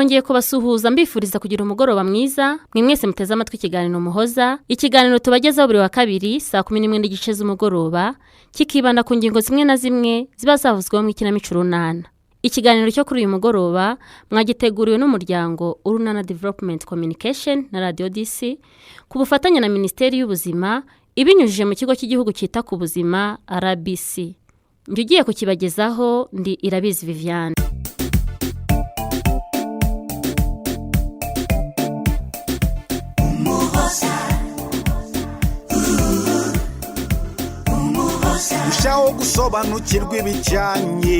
Nongeye kubasuhuza, mbifuriza kugira umugoroba mwiza, mwe mwese muteze amatwi ikiganiro Muhoza, ikiganiro tubagezaho buri wa kabiri saa 11:30 z'umugoroba, kikibanda ku ngingo zimwe na zimwe ziba zavuzweho mu ikinamico Urunana. Ikiganiro cyo kuri uyu mugoroba mwagiteguriwe n'umuryango Urunana Development Communication na Radiyo DC ku bufatanye na Minisiteri y'Ubuzima ibinyujije mu Kigo cy'Igihugu cyita ku Buzima, RBC. Njye ugiye kukibagezaho ndi Irabizi Viviane. Rushaho gusobanukirwa ibijyanye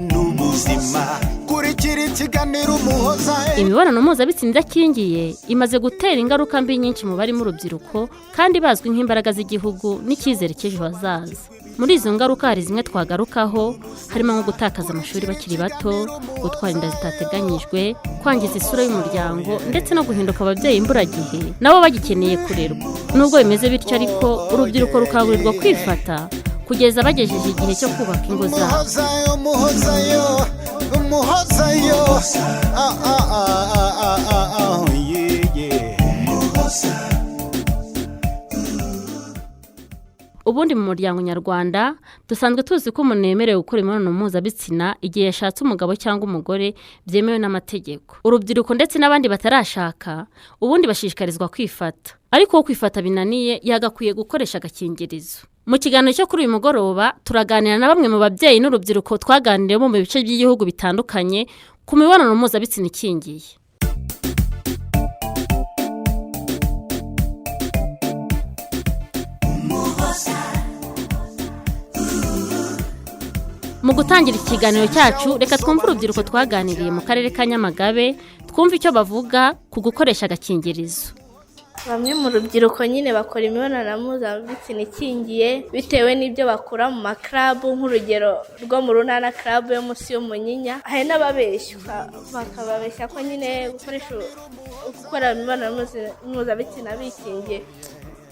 n'ubuzima. Kurikira ikiganiro Umuhoza. Imibonano mpuzabitsina idakingiye imaze gutera ingaruka mbi nyinshi mu barimo urubyiruko, kandi bazwi nk'imbaraga z'igihugu n'icyizere cy'ejo hazaza. Muri izo ngaruka hari zimwe twagarukaho, harimo nko gutakaza amashuri bakiri bato, gutwara inda zitateganyijwe, kwangiza isura y'umuryango, ndetse no guhinduka ababyeyi imburagihe nabo bagikeneye kurerwa. Nubwo bimeze bityo ariko, urubyiruko rukangurirwa kwifata kugeza bagejeje igihe cyo kubaka ingo zabo. Umuhozayo, umuhozayo, umuhozayo, ah, ah, ah, ah, ah, ah, ah, yeah. Ubundi mu muryango nyarwanda dusanzwe tuzi ko umuntu yemerewe gukora imibonano mpuzabitsina igihe yashatse umugabo cyangwa umugore byemewe n'amategeko. Urubyiruko ndetse n'abandi batarashaka ubundi bashishikarizwa kwifata, ariko uwo kwifata binaniye yagakwiye gukoresha agakingirizo. Mu kiganiro cyo kuri uyu mugoroba turaganira na bamwe mu babyeyi n'urubyiruko twaganiriye mu bice by'igihugu bitandukanye ku mibonano mpuzabitsina ikingiye. Mu gutangira ikiganiro cyacu, reka twumve urubyiruko twaganiriye mu karere ka Nyamagabe, twumve icyo bavuga ku gukoresha agakingirizo. Bamwe mu rubyiruko nyine bakora imibonano mpuzabitsina ikingiye bitewe n'ibyo bakura mu makarabu, nk'urugero rwo mu Runana Club yo munsi y'Umunyinya. Hari n'ababeshywa, bakababeshya ko nyine gukora imibonano mpuzabitsina bikingiye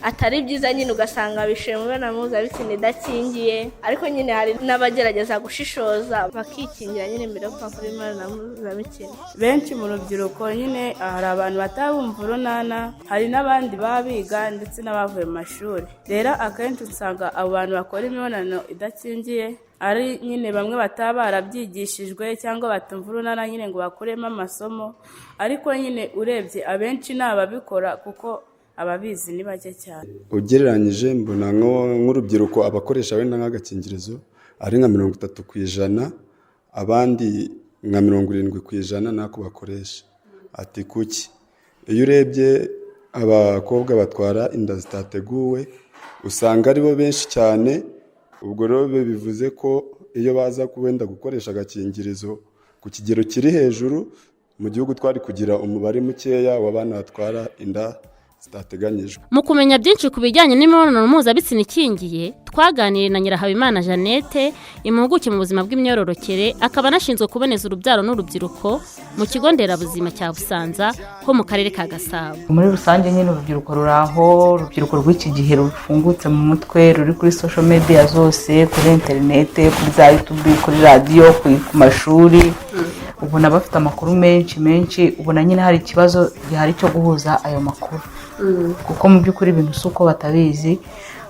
atari byiza nyine, ugasanga bishyuye mu mibonano mpuzabitsina idakingiye. Ariko nyine hari n'abagerageza gushishoza bakikingira nyine mbere yo gukora imibonano mpuzabitsina. Benshi mu rubyiruko nyine, hari abantu batabumva Urunana, hari n'abandi baba biga ndetse n'abavuye mu mashuri. Rero akenshi usanga abo bantu bakora imibonano idakingiye ari nyine bamwe bataba barabyigishijwe cyangwa batumva Urunana nyine ngo bakuremo amasomo. Ariko nyine urebye abenshi ni ababikora, kuko ababizi ni bake cyane. Ugereranyije mbona nk'urubyiruko abakoresha wenda nk'agakingirizo ari nka 30%, abandi nka 70% ntako bakoresha. Ati kuki? Iyo urebye abakobwa batwara inda zitateguwe usanga aribo benshi cyane. Ubwo rero bivuze ko iyo baza wenda gukoresha agakingirizo ku kigero kiri hejuru, mu gihugu twari kugira umubare mukeya w'abana batwara inda zitateganyijwe. Mu kumenya byinshi ku bijyanye n'imibonano mpuzabitsina ikingiye, twaganiriye na Nyirahabimana Jeannette, impuguke mu buzima bw'imyororokere, akaba anashinzwe kuboneza urubyaro n'urubyiruko mu kigo nderabuzima cya Busanza ho mu karere ka Gasabo. Muri rusange nyine urubyiruko ruri aho, urubyiruko rw'iki gihe rufungutse mu mutwe, ruri kuri social media zose, kuri interinete, kuri za YouTube, kuri radiyo, ku mashuri, ubona bafite amakuru menshi menshi. Ubona nyine hari ikibazo gihari cyo guhuza ayo makuru, kuko mu by'ukuri ibintu si uko batabizi,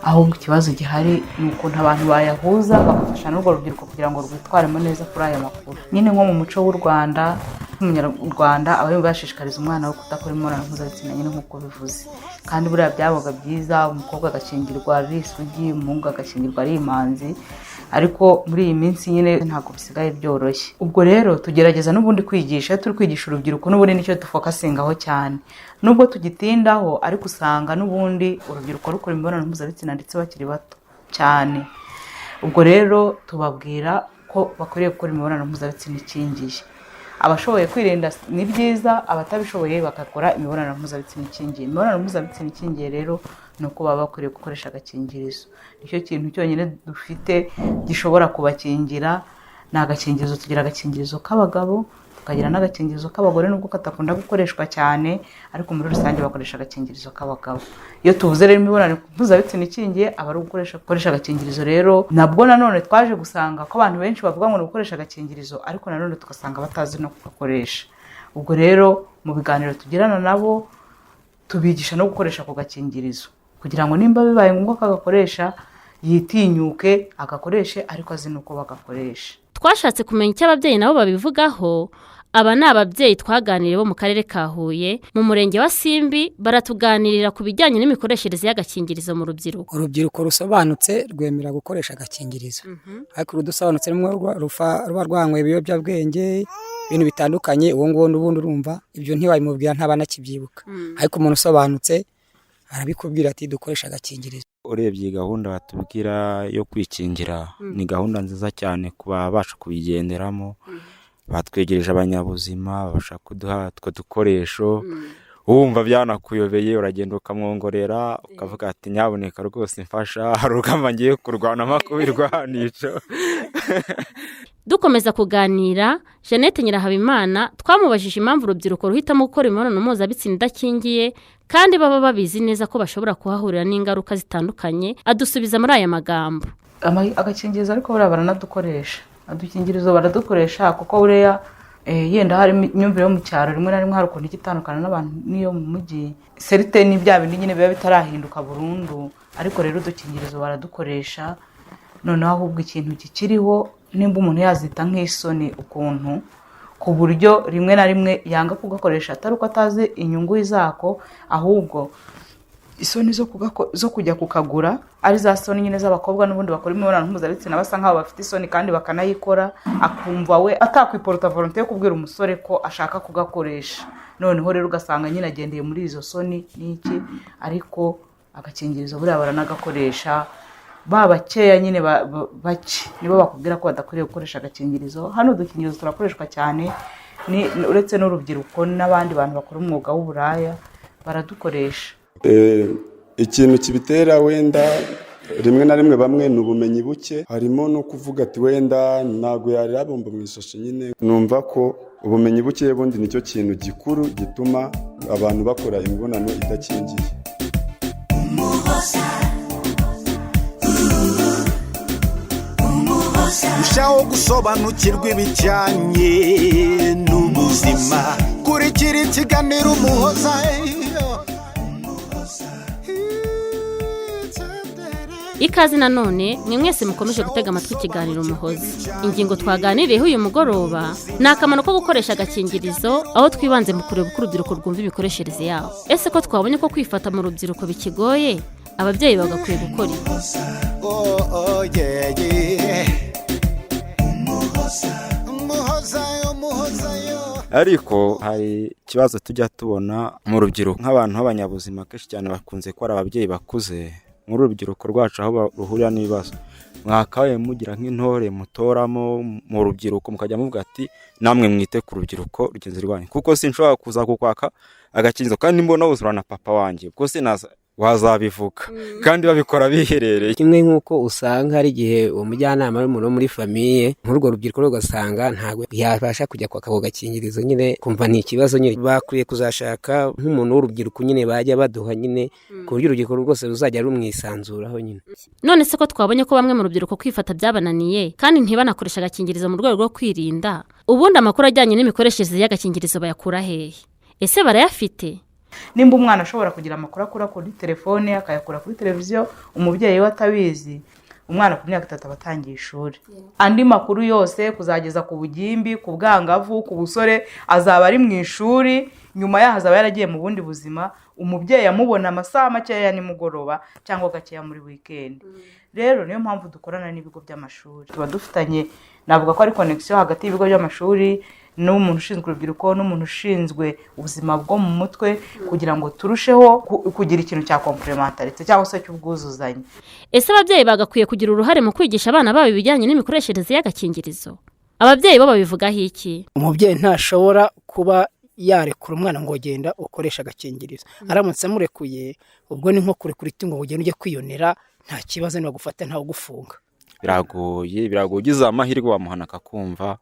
ahubwo ikibazo gihari ni ukuntu abantu bayahuza bagafasha n'urwo rubyiruko kugira ngo rwitwaremo neza kuri aya makuru. Nyine nko mu muco w'u Rwanda, umunyarwanda aba yumva yashishikariza umwana we kudakora imibonano mpuzabitsina nyine nk'uko bivuze. Kandi buriya byabaga byiza umukobwa agakingirwa ari isugi, umuhungu agakingirwa ari imanzi, ariko muri iyi minsi nyine ntabwo bisigaye byoroshye. Ubwo rero tugerageza n'ubundi kwigisha, iyo turi kwigisha urubyiruko n'ubundi nicyo dufokasingaho cyane, nubwo tugitindaho, ariko usanga n'ubundi urubyiruko rukora imibonano mpuzabitsina ndetse bakiri bato cyane. Ubwo rero tubabwira ko bakwiriye gukora imibonano mpuzabitsina ikingiye. Abashoboye kwirinda ni byiza, abatabishoboye bagakora imibonano mpuzabitsina ikingiye. Imibonano mpuzabitsina ikingiye rero ni uko baba bakwiriye gukoresha agakingirizo. Nicyo kintu cyonyine dufite gishobora kubakingira, ni agakingirizo. Tugira agakingirizo k'abagabo, tukagira n'agakingirizo k'abagore, nubwo katakunda gukoreshwa cyane, ariko muri rusange bakoresha agakingirizo k'abagabo. Iyo tuvuze rero imibonano mpuzabitsina ikingiye, aba ari ugukoresha agakingirizo. Rero nabwo nanone twaje gusanga ko abantu benshi bavuga ngo ni ugukoresha agakingirizo, ariko nanone tugasanga batazi no kugakoresha. Ubwo rero mu biganiro tugirana nabo tubigisha no gukoresha ako gakingirizo, kugira ngo nimba bibaye ngombwa ko agakoresha yitinyuke agakoreshe, ariko azi n'uko bagakoresha. Twashatse kumenya icyo ababyeyi nabo babivugaho. Aba ni ababyeyi twaganiriye bo mu karere ka Huye, mu murenge wa Simbi, baratuganirira ku bijyanye n'imikoreshereze y'agakingirizo mu rubyiruko. Urubyiruko rusobanutse rwemera gukoresha agakingirizo, ariko urudasobanutse rumwe ruba rwanyweye ibiyobyabwenge, ibintu bitandukanye, uwo nguwo n'ubundi urumva ibyo ntiwabimubwira, ntaba anakibyibuka. Ariko umuntu usobanutse arabikubwira ati dukoresha agakingirizo. Urebye iyi gahunda batubwira yo kwikingira ni gahunda nziza cyane ku babasha kubigenderamo. Batwegereje abanyabuzima babasha kuduha utwo dukoresho. Wumva byanakuyobeye uragenda ukamwongorera, ukavuga ati nyabuneka rwose mfasha, hari urugamba ngiye kurwana makubirwanisho. Dukomeza kuganira, Jeannette Nyirahabimana twamubajije impamvu urubyiruko ruhitamo gukora imibonano mpuzabitsina idakingiye kandi baba babizi neza ko bashobora kuhahurira n'ingaruka zitandukanye, adusubiza muri aya magambo. Agakingirizo ariko buriya baranadukoresha, udukingirizo baradukoresha, kuko buriya yenda hari imyumvire yo mu cyaro, rimwe na rimwe hari ukuntu ijya itandukana n'abantu n'iyo mu mujyi. Certes ni bya bindi nyine biba bitarahinduka burundu, ariko rero udukingirizo baradukoresha. Noneho ahubwo ikintu kikiriho, nimba umuntu yazita nk'isoni ukuntu, ku buryo rimwe na rimwe yanga kugakoresha, atari uko atazi inyungu zako, ahubwo isoni zo kujya kukagura, ari za soni nyine z'abakobwa n'ubundi bakora imibonano mpuzabitsina basa nk'aho bafite isoni kandi bakanayikora, akumva we atakwiporota volonté yo kubwira umusore ko ashaka kugakoresha. Noneho rero ugasanga nyine agendeye muri izo soni n'iki, ariko agakingirizo buriya baranagakoresha. Ba bakeya nyine bake nibo bakubwira ko badakwiriye gukoresha agakingirizo. Hano udukingirizo turakoreshwa cyane, ni uretse n'urubyiruko, n'abandi bantu bakora umwuga w'uburaya baradukoresha. Ikintu kibitera wenda rimwe na rimwe bamwe ni ubumenyi buke, harimo no kuvuga ati wenda ntabwo yari abomba mu ishashi nyine. Numva ko ubumenyi buke bundi nicyo kintu gikuru gituma abantu bakora imibonano idakingiye. Rushaho gusobanukirwa ibijyanye n'ubuzima, kurikira ikiganiro Umuhoza. Ikaze nanone mwe mwese mukomeje gutega amatwi ikiganiro Umuhoza. Ingingo twaganiriyeho uyu mugoroba ni akamaro ko gukoresha agakingirizo, aho twibanze mu kureba uko urubyiruko rwumva imikoreshereze yawo. Ese ko twabonye ko kwifata mu rubyiruko bikigoye, ababyeyi bagakwiye gukora iki? Oh, oh, yeah, yeah. Umuhoza, umuhoza yo. Ariko hari ikibazo tujya tubona mu rubyiruko, nk'abantu b'abanyabuzima kenshi cyane bakunze kuba ari ababyeyi bakuze. Muri urubyiruko rwacu aho ruhurira n'ibibazo, mwakabaye mugira nk'intore mutoramo mu rubyiruko, mukajya muvuga ati namwe mwite ku rubyiruko rugenzi rwanyu, kuko sinshobora kuza kukwaka agakingirizo kandi mbona wuzura na papa wanjye, ubwo sinaza wazabivuga kandi babikora biherereye. Kimwe nk'uko usanga hari igihe uwo mujyanama ari umuntu wo muri famille, nk'urwo rubyiruko rugasanga ntabwo yabasha kujya kwaka ako gakingirizo nyine, kumva ni ikibazo nyine. Bakwiye kuzashaka nk'umuntu w'urubyiruko nyine bajya baduha nyine, ku buryo urubyiruko rwose ruzajya rumwisanzuraho nyine. None se ko twabonye ko bamwe mu rubyiruko kwifata byabananiye kandi ntibanakoresha agakingirizo mu rwego rwo kwirinda, ubundi amakuru ajyanye n'imikoreshereze y'agakingirizo bayakura hehe? Ese barayafite? Nimba umwana ashobora kugira amakuru akura kuri telefone, akayakura kuri televiziyo, umubyeyi we atabizi, umwana ku myaka 3 aba atangiye ishuri, andi makuru yose kuzageza ku bugimbi, ku bwangavu, ku busore, azaba ari mu ishuri. Nyuma yaho azaba yaragiye mu bundi buzima, umubyeyi amubona amasaha makeya ya nimugoroba cyangwa gakeya muri wikendi. Rero niyo mpamvu dukorana n'ibigo by'amashuri, tuba dufitanye, navuga ko ari connexion hagati y'ibigo by'amashuri n'umuntu ushinzwe urubyiruko n'umuntu ushinzwe ubuzima bwo mu mutwe, kugira ngo turusheho kugira ikintu cya complémentarité cyangwa se cy'ubwuzuzanye. Ese ababyeyi bagakwiye kugira uruhare mu kwigisha abana babo ibijyanye n'imikoreshereze y'agakingirizo? Ababyeyi bo babivugaho iki? Umubyeyi ntashobora kuba yarekura umwana ngo genda ukoreshe agakingirizo. Aramutse amurekuye, ubwo ni nko kurekura itungo ngo ugende ujye kwiyonera, nta kibazo, nibagufata ntawe ugufunga. Biragoye, biragoye. Ugize amahirwe wamuhana akakumva,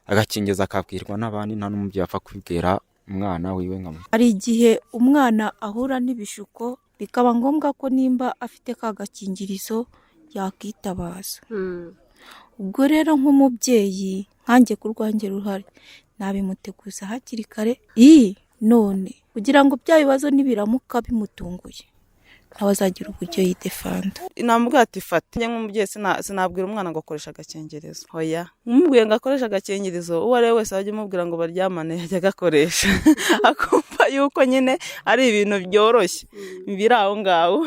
agakingiza akabwirwa n'abandi, nta n'umubyeyi apfa kubwira umwana wiwe nka Hari igihe umwana ahura n'ibishuko, bikaba ngombwa ko nimba afite ka gakingirizo yakitabaza. Ubwo rero nk'umubyeyi Nkanjye ku rwanjye ruhare nabimuteguza hakiri kare, none kugira ngo bya bibazo nibiramuka bimutunguye nawe azagira uburyo yidefanda. Namubwira ati fata. Njye nk'umubyeyi sinabwira umwana ngo akoreshe agakingirizo, hoya. Umubwiye ngo akoreshe agakingirizo, uwo ari we wese wajya umubwira ngo baryamane yajya agakoresha, akumva yuko nyine ari ibintu byoroshye biri aho ngaho.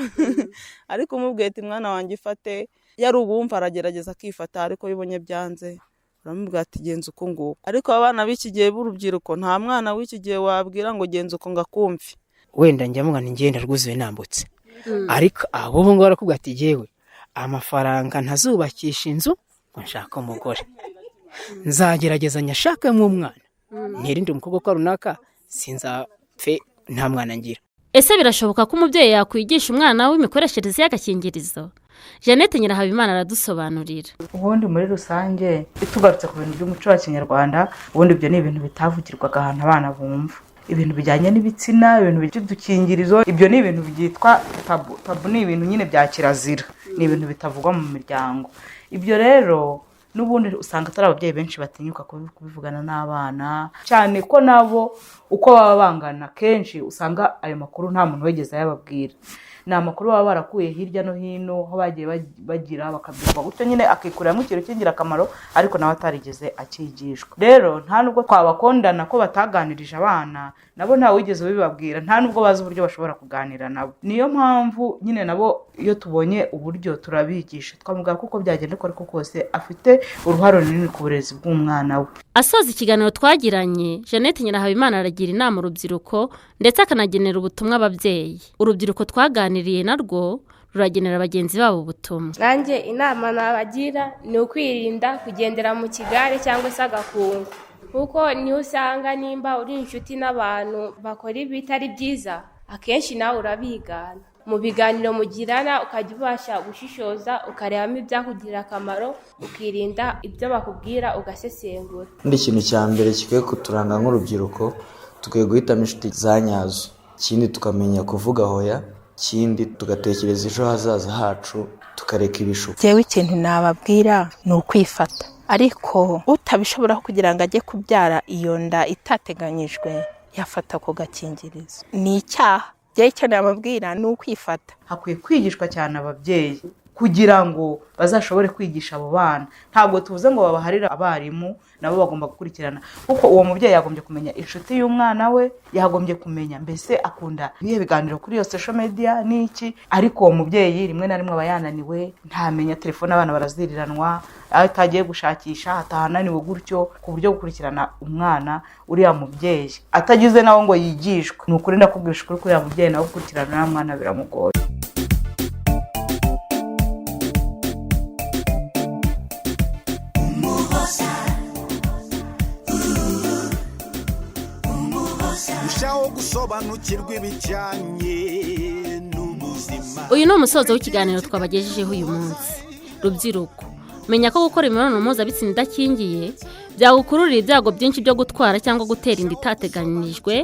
Ariko umubwiye ati mwana wanjye ifate, yari uwumva aragerageza akifata, ariko iyo ubonye byanze uramubwira ati genza uku nguku. Ariko abana b'iki gihe b'urubyiruko, nta mwana w'iki gihe wabwira ngo genza uku ngo akumve. Wenda njya mwana ngenda rwuzuye nambutse, ariko abo ngubu barakubwira ati yewe amafaranga ntazubakisha inzu ngo nshake umugore, nzagerageza nyashakemo umwana, ntirinde umukobwa ko runaka sinzapfe nta mwana ngira. Ese birashoboka ko umubyeyi yakwigisha umwana we imikoreshereze y'agakingirizo? Jeannette Nyirahabimana aradusobanurira. Ubundi muri rusange, tugarutse ku bintu by'umuco wa kinyarwanda, ubundi ibyo ni ibintu bitavugirwaga ahantu abana bumva. Ibintu bijyanye n'ibitsina, ibintu by'udukingirizo, ibyo ni ibintu byitwa tabu. Tabu ni ibintu nyine bya kirazira, ni ibintu bitavugwa mu miryango. Ibyo rero n'ubundi usanga atari ababyeyi benshi batinyuka kubivugana n'abana, cyane ko nabo uko baba bangana kenshi usanga ayo makuru nta muntu wigeze ayababwira. Ni amakuru baba barakuye hirya no hino aho bagiye bagira bakabyumva gutyo nyine, akikuramo ikintu cy'ingirakamaro ariko nawe atarigeze akigishwa. Rero nta nubwo twabakondana ko bataganirije abana, nabo nta wigeze ubibabwira, nta nubwo bazi uburyo bashobora kuganira nabo. Niyo mpamvu nyine nabo iyo tubonye uburyo turabigisha, twamubwira ko uko byagenda uko ariko kose afite uruhare runini ku burezi bw'umwana we. Asoza ikiganiro twagiranye, Jeannette Nyirahabimana aragira inama urubyiruko ndetse akanagenera ubutumwa ababyeyi. Urubyiruko twaganiriye narwo ruragenera bagenzi babo ubutumwa. Nanjye inama nabagira ni ukwirinda kugendera mu kigare cyangwa se agakungu, kuko niho usanga nimba uri inshuti n'abantu bakora ibitari byiza, akenshi nawe urabigana. Mu biganiro mugirana ukajya ubasha gushishoza, ukarebamo ibyakugirira akamaro, ukirinda ibyo bakubwira, ugasesengura. Ubundi ikintu cya mbere gikwiye kuturanga nk'urubyiruko, dukwiye guhitamo inshuti za nyazo, ikindi tukamenya kuvuga hoya, ikindi tugatekereza ejo hazaza hacu, tukareka ibishuko. Njyewe ikintu nababwira ni ukwifata, ariko utabishobora kugira ngo ajye kubyara iyo nda itateganyijwe yafata ako gakingirizo, ni icyaha. Njyewe icyo nababwira ni ukwifata. Hakwiye kwigishwa cyane ababyeyi kugira ngo bazashobore kwigisha abo bana. Ntabwo tuvuze ngo babaharire abarimu, nabo bagomba gukurikirana, kuko uwo mubyeyi yagombye kumenya inshuti y'umwana we, yagombye kumenya mbese akunda ibihe biganiro kuri iyo social media n'iki. Ariko uwo mubyeyi rimwe na rimwe aba yananiwe, ntamenya telefone, abana baraziriranwa, aho atagiye gushakisha atahananiwe gutyo, ku buryo gukurikirana umwana uriya mubyeyi atagize nawe ngo yigishwe. Ni ukuri ndakubwisha ukuri, uriya mubyeyi nawe gukurikirana uriya mwana biramugoye. Rushaho gusobanukirwa ibijyanye n'ubuzima. Uyu ni umusozo w'ikiganiro twabagejejeho uyu munsi. Rubyiruko, menya ko gukora imibonano mpuzabitsina idakingiye byagukururira ibyago byinshi byo gutwara cyangwa gutera inda itateganyijwe,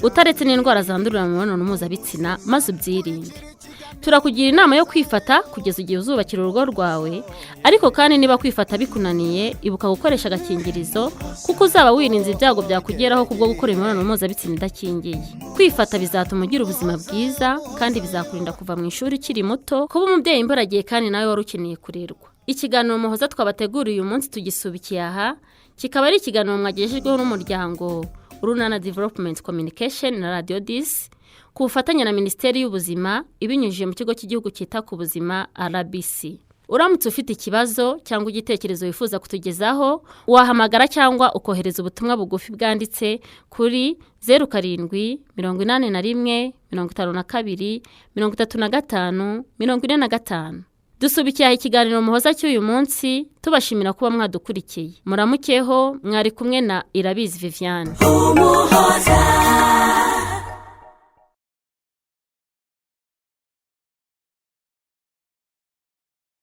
utaretse n'indwara zandurira mu mibonano mpuzabitsina, maze ubyirinde. Turakugira inama yo kwifata kugeza igihe uzubakira urugo rwawe, ariko kandi niba kwifata bikunaniye, ibuka gukoresha agakingirizo, kuko uzaba wirinze ibyago byakugeraho kubwo gukora imibonano mpuzabitsina idakingiye. Kwifata bizatuma ugira ubuzima bwiza kandi bizakurinda kuva mu ishuri ukiri muto, kuba umubyeyi imburagihe kandi nawe wari ukeneye kurerwa. Ikiganiro Muhoza twabateguriye uyu munsi tugisubikiye aha, kikaba ari ikiganiro mwagejejweho n'umuryango Urunana Development Communication na Radio 10 ku bufatanye na Minisiteri y'Ubuzima ibinyujije mu kigo cy'igihugu cyita ku buzima RBC. Uramutse ufite ikibazo cyangwa igitekerezo wifuza kutugezaho, wahamagara cyangwa ukohereza ubutumwa bugufi bwanditse kuri 07 81 52 35 45. Dusubikiye ikiganiro Muhoza cy'uyu munsi, tubashimira kuba mwadukurikiye. Muramukeho, mwari kumwe na Irabizi Viviane. Umuhoza.